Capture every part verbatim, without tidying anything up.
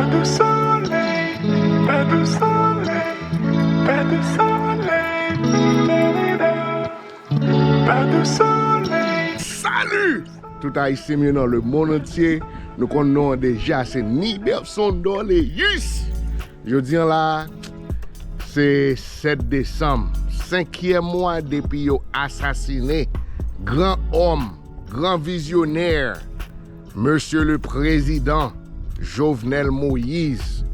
Pè de solèy, pè de solèy, pè de solèy, pè de solèy, pè de solèy. Salut! Tout Ayisyen m yo nan lemonn antye, nou konn non an deja, se Niberson Dorléus. Jodi an la, se sèt desanm, senkyèm mwa depi yo asasinen gran òm, gran vizyonè, Mesye le Prezidan Jovenel Moïse.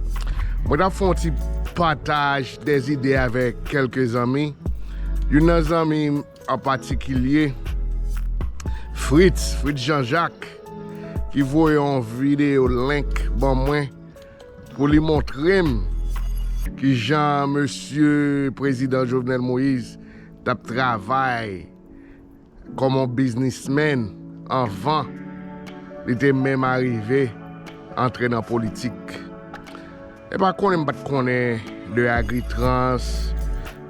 Mwen t ap fè yon ti pataj dèzide avèk kèlke zanmi. Youn nan zanmi m an patikilye, Fritz, Fritz Jean Jacques, ki voye yon videyo link ban mwen pou li montre m kijan Mesye Prezidan Jovenel Moïse t ap travay kòm yon biznismenn anvan li te menm arive antre nan politik. E pa konnen m pa t konnen de Agritrans,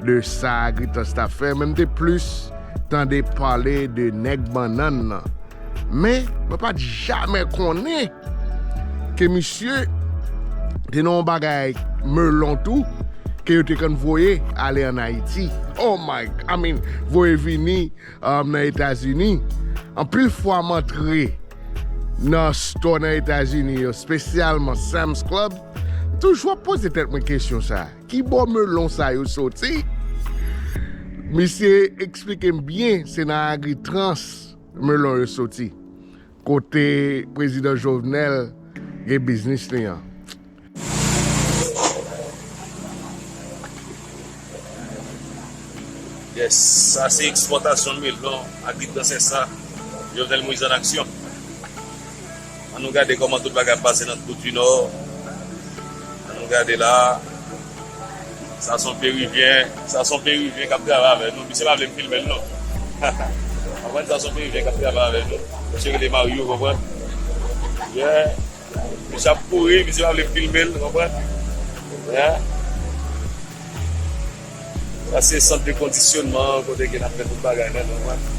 de sa Agritrans t ap fè, men m te plis tande pale de nèg bannann nan. Men, mwen pa t jamè konnen ke misye te nan yon bagay melon tou, ke yo te konn voye ale ann Ayiti. Oh my, I mean, voye vini, um, nan Etazini. Anpil fwa m antre nan store nan Etazini yo, espesyalman Sam's Club, m toujou ap poze tèt mwen kesyon sa. Ki bò melon sa yo soti? Misye eksplike m byen, se nan Agritrans melon yo soti. Kote Prezidan Jovenel gen biznis li an. Yes, sa se ekspòtasyon melon Agritrans S A, Jovenel Moïse an aksyon. Ann nou gade kòman tout bagay ap pase nan Trou du Nord. Ann nou gade la. Sa se yon Perivyen, sa se yon Perivyen k ap travay avè nou. Misye pa vle m filme l non. Konprann, sa se yon Perivyen k ap travay avè nou. Misye rele Mario, konprann? Yeah. Misye ap kouri, misye pa vle m filme l, konprann? Yeah. Sa se sant de kondisyonman kote ke n ap fè tout bagay nèt, konprann?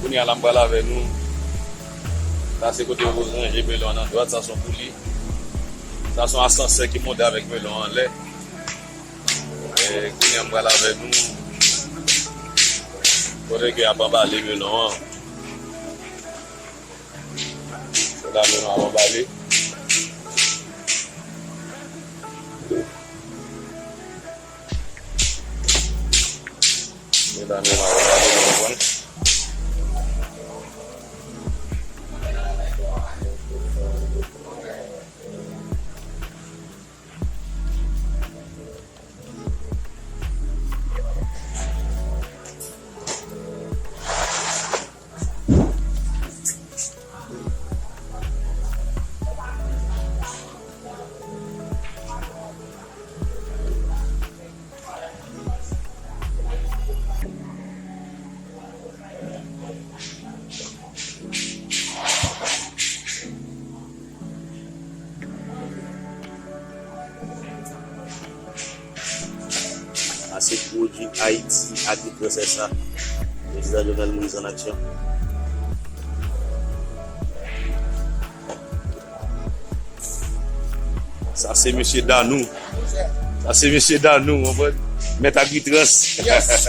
Kounye a la m pral avè nou. Sa se kote yo ranje melon an nan dwat, sa se yon pouli. Sa se yon asansè ki monte avèk melon an anlè. E kounye a m pral avè nou kote ke y ap anbale melon an. Sèl la menm ap anbale. Sèl la menm ap anbale, nou konprann. Sa se pwodui Ayiti, Agritrans S A. Prezidan Jovenel Moïse an aksyon. Sa se mesye Danou. Sa se mesye Danou, w konprann? Mèt Agritrans. Yes.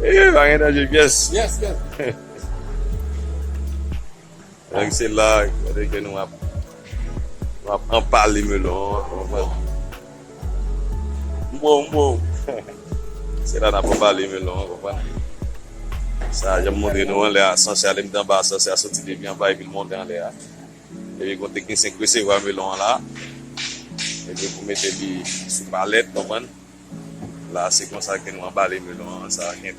Eh, pa gen danje pyès. Yes, yes. Donk se la, kote ke nou ap, nou ap anbale melon an, w konprann? Mbo, mbo. Se la n ap anbale melon an, w konprann? Sa, jan m montre nou an, lè asansè a, lè m te anba asansè a, soti depi anba epi l monte anlè a. Epi gon teknisyen k resevwa melon an la. Epi pou mete li sou palèt, w konprann? La, se konsa ke nou anbale melon an. Sa gen,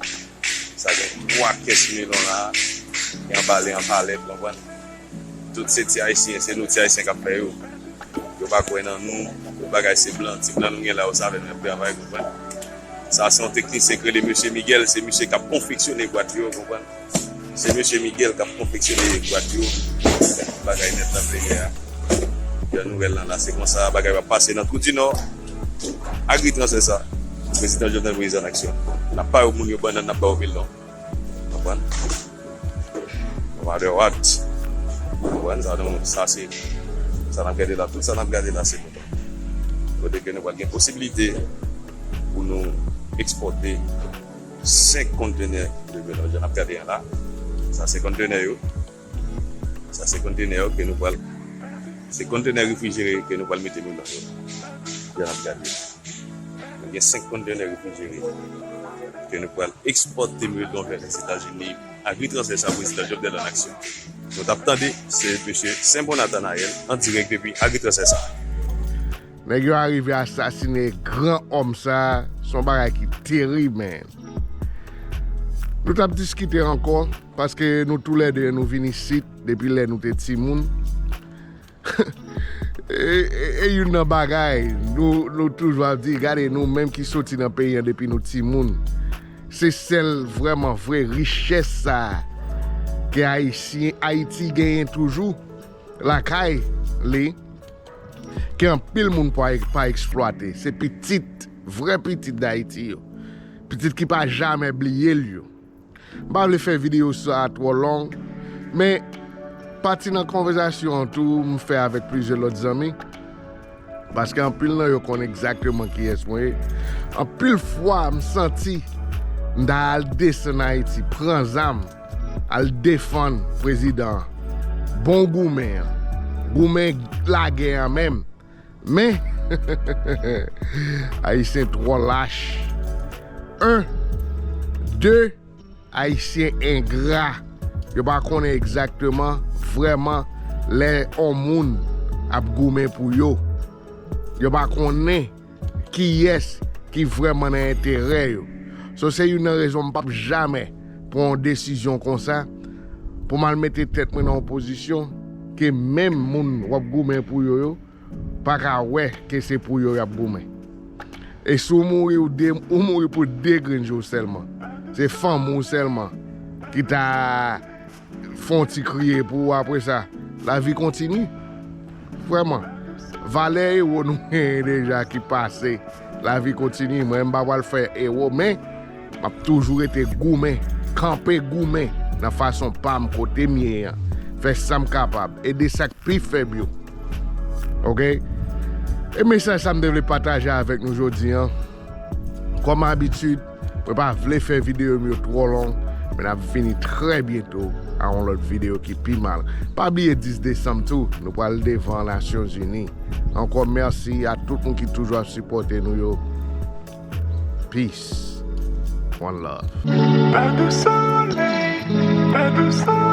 sa gen twa kès melon la ki anbale an palèt, w konprann? Tout se ti Ayisyen, se nou ti Ayisyen k ap fè yo. Yo pa kwè nan nou, tout bagay se blan. Ti blan nou gen la, yo save nou ap travay, w konprann? Sa se yon teknisyen k rele Mesye Miguel, se misye k ap konfeksyone bwat yo, w konprann? Se Mesye Miguel k ap konfeksyone bwat yo. Bagay nèt nan peyi a. Jan nouvèl lan la, se konsa bagay ap pase nan Trou du Nord. Agritrans S A. Prezidan Jovenel Moïse an aksyon. N ap ba yo moun yo bannann, n ap ba yo melon. Konprann? No matter what. Konprann? Sa, nou, sa se, sa n ap gade la, tout sa n ap gade la, se melon. Kote ke nou pral gen posiblite pou nou ekspòte senk kontenè de melon. Jan n ap gade an la, sa se kontenè yo. Sa se kontenè yo ke nou pral, se kontenè refrijere ke nou pral mete melon yo. Jan n ap gade. Nou gen senk kontenè refrijere ke nou pral ekspòte melon vè Lèzetazini. Agritransfè sa, prezidan Jovenel an aksyon. Nou t ap tande, se mesye Senbon Nathanaël, an dirèk depi Agritransfè sa. Nèg yo arive asasine gran òm sa, se yon bagay ki terib, man. Nou t ap diskite ankò, paske nou toulède, nou vin isit depi lè nou te timoun. E, e, e youn nan bagay, nou, nou toujou ap di, gade, nou menm ki soti nan peyi an depi nou timoun, se sèl vrèman vre richès sa a ke Ayisyen, Ayiti genyen toujou lakay li, ke anpil moun pa, pa eksplwate. Se pitit, vrè pitit Dayiti yo. Pitit ki pa jamè bliye l yo. M pa vle fè videyo sa a twò long, men pati nan konvèsasyon an tou, m fè avèk plizyè lòt zanmi, paske anpil nan yo konn egzakteman kiyès mwen ye. Anpil fwa, m santi m ta al desann Ayiti, pran zam, al defann prezidan an. Bon goumen an. Goumen lagè an menm. Men, Ayisyen twò lach. En. De, Ayisyen engra. Yo pa konnen egzakteman, vrèman, lè yon moun ap goumen pou yo. Yo pa konnen kiyès ki vrèman nan enterè yo. So, se youn nan rezon m p ap jamè pran yon desizyon konsa, pou m al mete tèt mwen nan yon pozisyon ke menm moun w ap goumen pou yo yo, pa ka wè ke se pou yo y ap goumen. E si w mouri, ou de, ou mouri pou de grenn jou sèlman. Se fanmi w sèlman ki ta fè yon ti kriye pou ou, apre sa, lavi kontinye. Vrèman, valè ewo nou genyen deja ki pase. Lavi kontinye. Mwen, m pa pral fè ewo, men m ap toujou rete goumen, kanpe goumen nan fason pa m, kote m ye an. Fè sa m kapab, ede sa k pi fèb yo. Oke? E mesaj sa m te vle pataje avèk nou jodi an. Kòm abitid, mwen pa vle fè videyo m yo twò long, men n ap vini trè byento a yon lòt videyo ki pi mal. Pa bliye dis desanm tou, nou pral devan Nasyonzini. Ankò mèsi a tout moun ki toujou ap sipòte nou yo. Peace. One love. Pas de soleil, pas de soleil.